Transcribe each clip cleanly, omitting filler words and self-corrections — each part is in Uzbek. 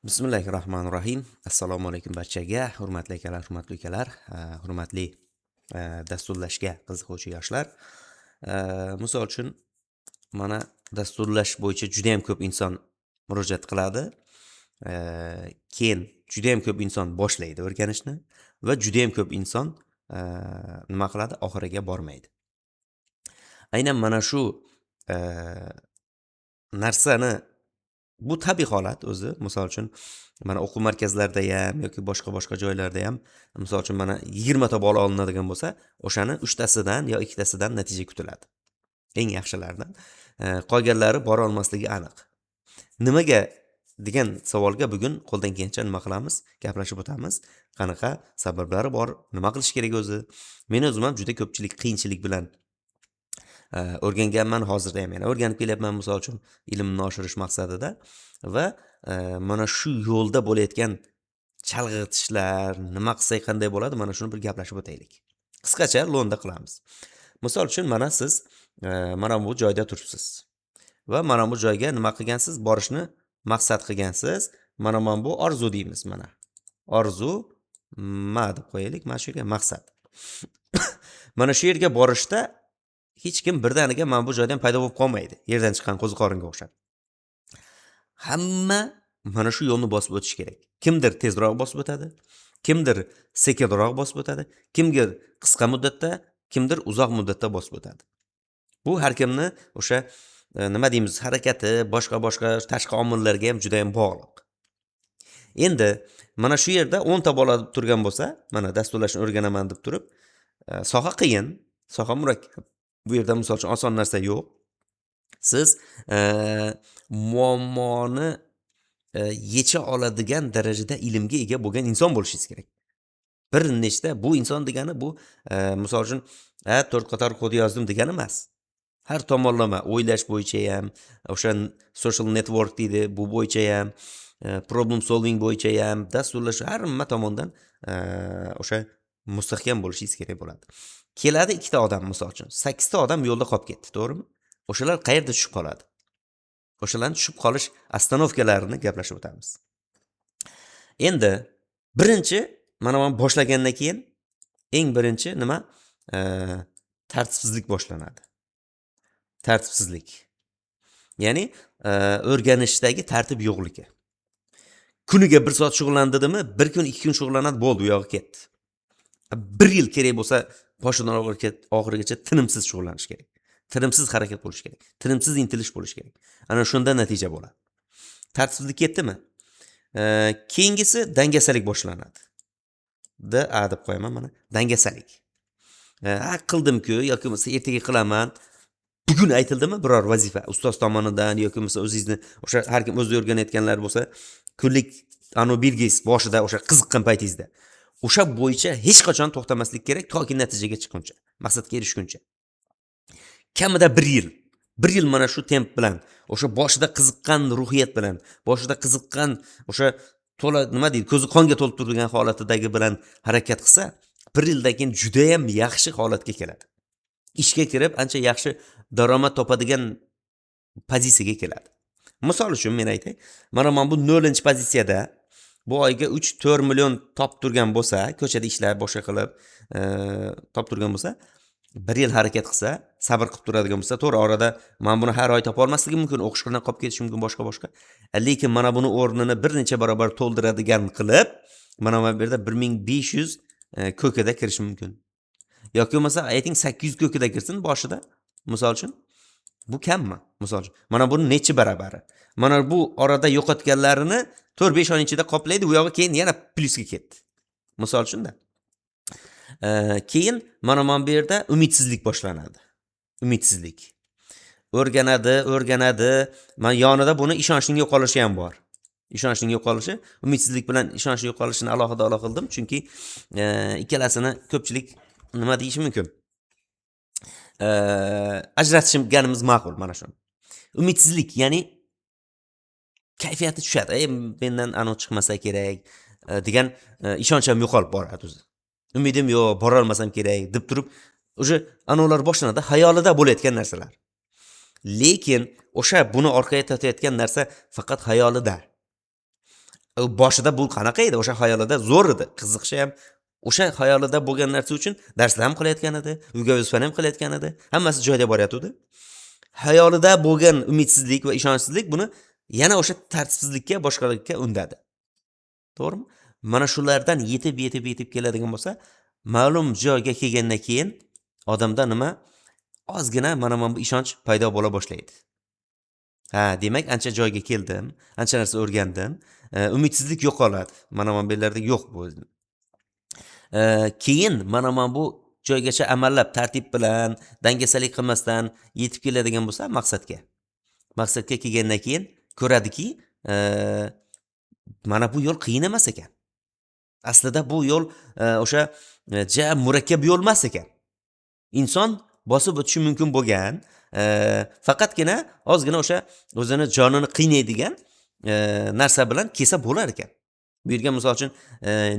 Bismillahi rohmanir rohim. Assalomu alaykum barchaga, hurmatli akalar, hurmatli ukalar, hurmatli dasturlashga qiziquvchi yoshlar. Misol uchun, mana dasturlash bo'yicha juda ham ko'p inson murojaat qiladi. Keyin juda ham ko'p inson boshlaydi o'rganishni va juda ham ko'p inson nima qiladi, oxiriga bormaydi. Aynan mana shu narsani, bu tabiiy holat o'zi. Misol uchun, mana o'quv markazlarida ham yoki boshqa boshqa joylarda ham, misol uchun, mana 20 ta bola olinadigan bo'lsa, o'shani uchtasidan yo ikkitasidan natija kutiladi, eng yaxshilaridan. Qolganlari bora olmasligi aniq. Nimaga degan savolga bugun qo'ldan kelgancha nima qilamiz, gaplashib o'tamiz. Qanaqa sabablari bor, nima qilish kerak o'zi? Men o'zim ham juda ko'pchilik qiyinchilik bilan o'rganganman, hozirda ham yana o'rganib kelyapman, misol uchun, ilmni oshirish maqsadida. Va mana shu yo'lda bo'layotgan chalg'itishlar, nima qilsak qanday bo'ladi, mana shuni bir gaplashib o'taylik, qisqacha lo'nda qilamiz. Misol uchun, mana siz mana bu joyda turibsiz va mana bu joyga nima qilgansiz, borishni maqsad qilgansiz. Mana bu orzu deymiz, mana orzu ma deb qo'yaylik, mana shu yerga maqsad. Mana shu yerga borishda hech kim birdaniga mana bu joydan paydo bo'lib qolmaydi, yerdan chiqqan qo'ziqoringa o'xshab. Hamma mana shu yo'lni bosib o'tishi kerak. Kimdir tezroq bosib o'tadi, kimdir sekinroq bosib o'tadi, kimdir qisqa muddatda, kimdir uzoq muddatda bosib o'tadi. Bu har kimni o'sha nima deymiz, harakati, boshqa boshqa tashqi omillarga ham juda yam bog'liq. Endi mana shu yerda 10 ta bola turgan bo'lsa, mana dasturlashni o'rganaman deb turib, soha qiyin, soha murakkab. Bu yerda, misol uchun, oson narsa yo'q. Siz muammoni yecha oladigan darajada ilmga ega bo'lgan inson bo'lishingiz kerak. Bir nechta bu inson degani bu misol uchun, ha, to'rt qator kod yozdim degani emas. Har tomonlama o'ylash bo'yicha ham, o'sha social network deydi, bu bo'yicha ham, problem solving bo'yicha ham, dasturlash, har nima tomondan o'sha mustahkam bo'lishingiz kerak bo'ladi. Keladi ikkita odam, misol uchun, sakkizta odam yo'lda qolib ketdi, to'g'rimi? O'shalar qayerda tushib qoladi? O'shalarni tushib qolish остановка larini gaplashib o'tamiz. Endi birinchi, mana boshlagandan keyin eng birinchi nima, tartibsizlik boshlanadi. Tartibsizlik, ya'ni o'rganishdagi tartib yo'qligi. Kuniga bir soat shug'ullandimi, bir kun, 2 kun shug'ullanadi, bo'ldi, u yog'i ketdi. Bir yil kerak bo'lsa, boshidan oxirigacha tinimsiz shug'ullanish kerak, tinimsiz harakat bo'lishi kerak, tinimsiz intilish bo'lishi kerak. Ana shunda natija bo'ladi. Tartibsizlik ketdimi, keyingisi dangasalik boshlanadi. D A deb qo'yaman, mana dangasalik. Ha, qildimku yoki bo'lmasa ertaga qilaman. Bugun aytildimi biror vazifa ustoz tomonidan yoki bo'lmasa o'zingizni o'sha, har kim o'zi o'rganayotganlar bo'lsa, kunlik anavi belgingiz boshida, o'sha qiziqqan paytingizda, o'sha bo'yicha hech qachon to'xtamaslik kerak, toki natijaga chiqquncha, maqsadga erishguncha. Kamida bir yil, bir yil mana shu temp bilan, o'sha boshida qiziqqan ruhiyat bilan, boshida qiziqqan, o'sha to'la, nima deydi, ko'zi qonga to'lib turgan holatidagi bilan harakat qilsa, bir yildan keyin judayam yaxshi holatga keladi. Ishga kirib, ancha yaxshi daromad topadigan pozitsiyaga keladi. Misol uchun, men aytay, mana bu nolinchi pozitsiyada bu oyga 3-4 million topib turgan bo'lsa, ko'chada ishlab, boshqa qilib topib turgan bo'lsa, bir yil harakat qilsa, sabr qilib turadigan bo'lsa, to'g'ri, orada mana buni har oy topa olmasligi mumkin, o'qish bilan qolib ketishi mumkin, boshqa boshqa, lekin mana buni o'rnini bir necha barobar to'ldiradigan qilib, mana bu yerda 1500 ko'kida kirishi mumkin yoki bo'lmasa, ayting, 800 ko'kida kirsin boshida, misol uchun. Bu kammi? Misol uchun, mana buni nechi barabari? Mana bu orada yo'qotganlarini 4-5 oy ichida qoplaydi, u yog'i keyin yana plyusga ketdi, misol uchunda. Keyin mana bu yerda umidsizlik boshlanadi. Umidsizlik. O'rganadi, o'rganadi, mana yonida buni ishonchning yo'qolishi ham bor. Ishonchning yo'qolishi. Umidsizlik bilan ishonchning yo'qolishini alohida alohida qildim, chunki ikkalasini ko'pchilik nima deyishi mumkin, ajratishganimiz ma'qul. Mana shuni, umidsizlik, ya'ni kayfiyati tushadi. "Ey, mendan anavi chiqmasa kerak" degan ishonch ham yo'qolib boradi o'zi. Umidim yo'q, borolmasam kerak deb turib, уже anavlar boshlanadi, xayolida bo'layotgan narsalar. Lekin o'sha buni orqaga tortayotgan narsa faqat xayolida. Boshida bu qanaqa edi? O'sha xayolida zo'r edi. Qiziqishi ham o'sha xayolida bo'lgan narsa uchun darslar ham qilayotgan edi, uyga vazifani ham qilayotgan edi. Hammasi joyida boryotgandi. Xayolida bo'lgan umidsizlik va ishonchsizlik buni yana o'sha tartibsizlikka, boshqalikka undadi. To'g'rimi? Mana shulardan yetib, yetib, yetib keladigan bo'lsa, ma'lum joyga kelgandan keyin odamda nima? Ozgina mana bu ishonch paydo bo'la boshlaydi. Ha, demak, ancha joyga keldim, ancha narsa o'rgandim. Umidsizlik yo'qoladi. Mana bu yerlarda yo'q bu. Keyin mana bu joygacha amallab, tartib bilan, dangasalik qilmasdan yetib keladigan bo'lsa maqsadga. Maqsadga kelgandan keyin ko'radiki, mana bu yo'l qiyin emas ekan. Aslida bu yo'l o'sha ja murakkab yo'l emas ekan. Inson bosib o'tishi mumkin bo'lgan, faqatgina ozgina o'sha o'zini jonini qiynaydigan narsa bilan kelsa bo'lar ekan. Bu yerga misol uchun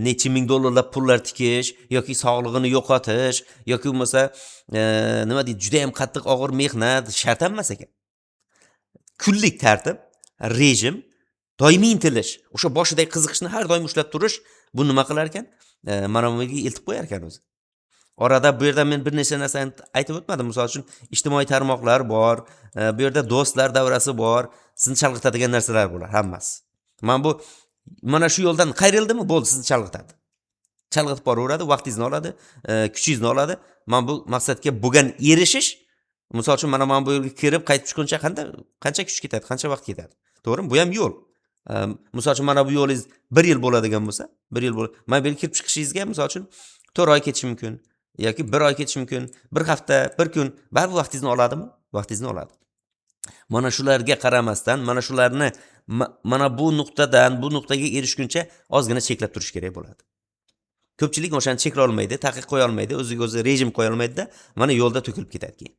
necha ming dollarlab pullar tikish yoki sog'lig'ini yo'qotish yoki bo'lmasa nima deydi, juda ham qattiq og'ir mehnat shart emas ekan. Kunlik tartib, rejim, doimiy intilish, o'sha boshidagi qiziqishni har doim ushlab turish bu nima qilar ekan? Mana bu yerga eltib qo'yar ekan o'zi. Orada bu yerda men bir necha narsani aytib o'tmadim. Misol uchun ijtimoiy tarmoqlar bor, bu yerda do'stlar davrasi bor, sizni chalg'itadigan narsalar bular hammasi. Mana bu mana shu yo'ldan qayrildimi, bo'ldi, sizni chalg'itadi. Chalg'itib boraveradi, vaqtingizni oladi, kuchingizni oladi. Mana bu maqsadga bo'lgan erishish, misol uchun mana bu yo'lga kirib qaytib chiqquncha qancha kuch ketadi, qancha vaqt ketadi. To'g'rimi? Bu ham yo'l. Misol uchun mana bu yo'lingiz 1 yil bo'ladigan bo'lsa, 1 yil bo'ladi. Mana bu yerga kirib chiqishingizga misol uchun 4 oy ketishi mumkin yoki 1 oy ketishi mumkin, 1 hafta, 1 kun, baribir vaqtingizni oladimi? Vaqtingizni oladi. Mana shularga qaramasdan, mana shularni mana bu nuqtadan bu nuqtaga erishguncha ozgina cheklab turish kerak bo'ladi. Ko'pchilik o'shani cheklay olmaydi, taqiq qo'ya olmaydi, o'ziga o'zi rejim qo'ya olmaydida, mana yo'lda to'kilib ketadi keyin.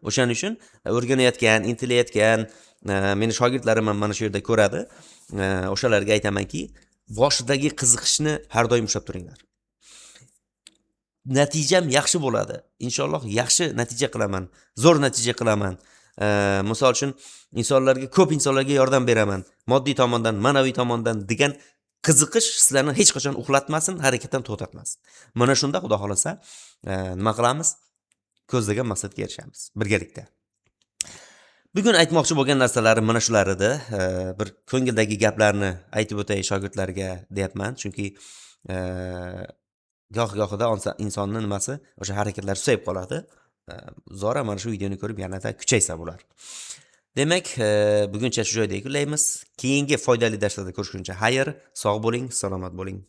O'shaning uchun o'rganayotgan, intilayotgan meni shogirdlarim ham mana shu yerda ko'radi. O'shalarga aytamanki, boshidagi qiziqishni har doim ushlab turinglar. Natijam yaxshi bo'ladi. Inshaalloh yaxshi natija qilaman, zo'r natija qilaman. Misol uchun insonlarga, ko'p insonlarga yordam beraman. Moddiy tomondan, ma'naviy tomondan degan qiziqish sizlarni hech qachon uxlatmasin, harakatdan to'xtatmasin. Mana shunda Xudo xolasa, nima qilamiz? Ko'zlagan maqsadga erishamiz birgalikda. Bugun aytmoqchi bo'lgan narsalarim mana shular edi. Bir ko'ngildagi gaplarni aytib o'tay shogirdlarga deyapman, chunki goh-gohida insonni nimasi o'sha harakatlar susayib qoladi. Zora mana shu videoni ko'rib yanada kuchaysa bular. Demak, buguncha shu joyda yakunlaymiz. Keyingi foydali darslarda ko'rishguncha xayr, sog' bo'ling, salomat bo'ling.